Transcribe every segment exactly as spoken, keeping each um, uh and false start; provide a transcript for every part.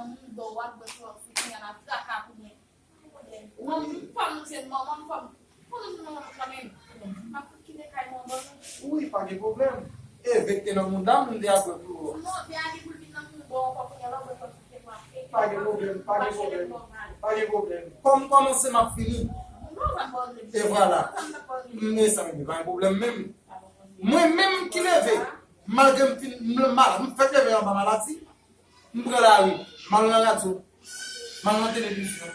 Nan mouda w, w ap bwè klòwòks, ou kounye a la traka pou mwen. Manman m, fò m jwenn manman m, fò m, fò m jwenn manman m kanmenm. M ap fout kite kay mwen ban nou. Wi, pa gen pwoblèm. Evè k te nan mouda m, m te ap bwè klòwòks. Non, te a gen pou l vin nan mouda w ankò, kounye a la w bwè klòwòks, se pou ap fè. Pa gen pwoblèm, pa gen pwoblèm. Pa gen pwoblèm. Kòm m kòmanse, m ap fini. Non, sa m pa regle. E vwala. Sa m pa regle. M, e sa, pa gen pwoblèm menm. Mwen menm ki leve, malgre m fin, m, m, m fèk leve anba maladi, m pran lari, m al nan radyo, m al nan televizyon.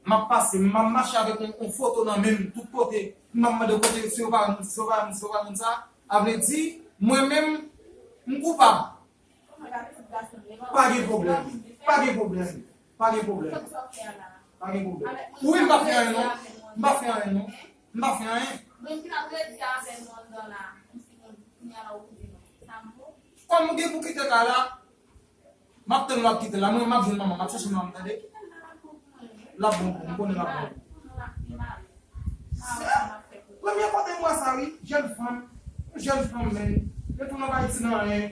M ap pase, m ap mache avèk yon, yon foto nan men m tout kote. M ap mande kote, si yo pa wè moun, si yo pa wè moun, si yo pa wè moun sa, a vle di, mwen menm, m koupab. Pa gen pwoblèm. Pa gen pwoblèm. Pa gen pwoblèm. Pa gen pwoblèm. Wi, m pa fè anyen non. M pa fè anyen non. M pa fè anyen. Kòm ou gen pou kite kay la, m ap tann w ap kite la. Mwen, m ap jwenn manman, m ap chèche manman m, tande. L ap bon pou m, m konnen l ap bon. Premye kote m wè sa, wi. Jèn fanm. Yon jèn fanm, men. Yo tou nan bay ti nan anyen.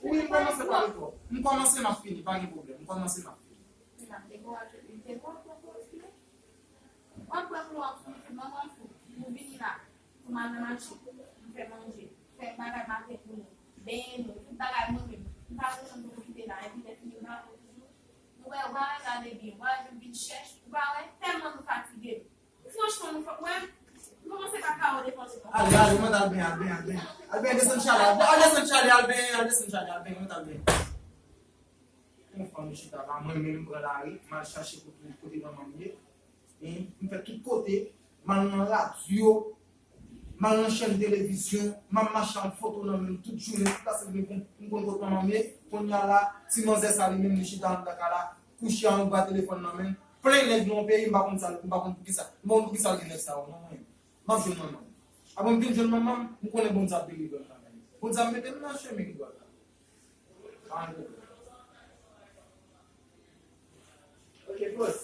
Wi, m kòmanse pale twòp. M kòmanse, m ap fini. Pa gen pwoblèm. M kòmanse, m ap fini. W ap bwè klòwòks, manman m fou. Nou vini la. Pou m al nan mache, m fè manje, fè bagay maten pou nou, benyen nou, tout bagay mwen menm. M pa konn pou kite la, epi lè fini m pa bon toujou. Nou wè, ou pa wè gade byen, ou pa wè vin chèch, ou pa wè, tèlman nou fatige. Franchman, nou fò, mwen, m kòmanse pa ka wè depann nou. Ale, ale, mwen t al benyen, al benyen, al benyen. Al benyen, desann chale, al, al desann chale, al benyen, al desann chale, al benyen, mwen t al benyen. Yon fanm chita la, mwen menm m pran lari, m al chache kote, kote manman m ye. Hein, m fè tout kote, m al nan radyo, m al nan chèn televizyon, m ap mache ak foto nan men m tout jounen, tout lasèn m konn, m konn kot manman m ye. Kounye a la, ti manzè sa li menm li chita anndan kay la, kouche a yon bra telefòn nan men l, plen nèg nan yon peyi, m pa konn sa, m pa konn poukisa. M pa konn poukisa l gen nèg sa yo, non, mwen. M ap jwenn manman m. Apre m fin jwenn manman m, m konnen Bondye ap delivre m nan men l. Bondye ap mete m nan chemen ki dwat la. Pa gen pwoblèm. Ok, pòz.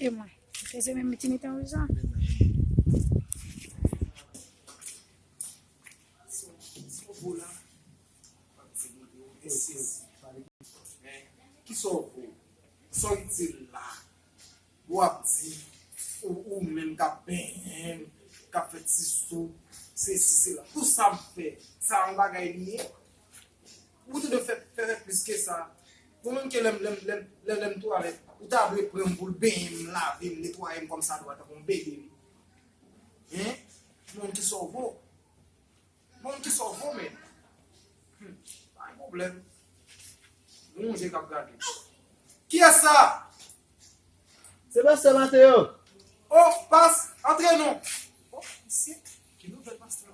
E mwen, se menm ti mitan wi sa. Si w vo la, w ap di Bondye, ou te sezi. Men, kisa w vo? Sa w itil la? W ap di, ou, ou menm k ap benyen m, k ap fè ti sou, sesi, sela. Tout sa m fè, sa yon bagay li ye? Ou te dwe fè, fè, fè plis ke sa. Mwen menm ke lè m, lè m, lè m, lè, lè m twalèt, ou ta dwe pran m pou l benyen m, lave m, netwaye m kòmsadwa, tankou yon bebe m. Hein? Moun ki sa w vo? Moun ki sa w vo, men? Hmm, pa gen pwoblèm. Gonje k ap gade. Kiyès sa? Se pastè Mateo. Oh, pas, antre non. Oh, misye, ki nouvèl pastè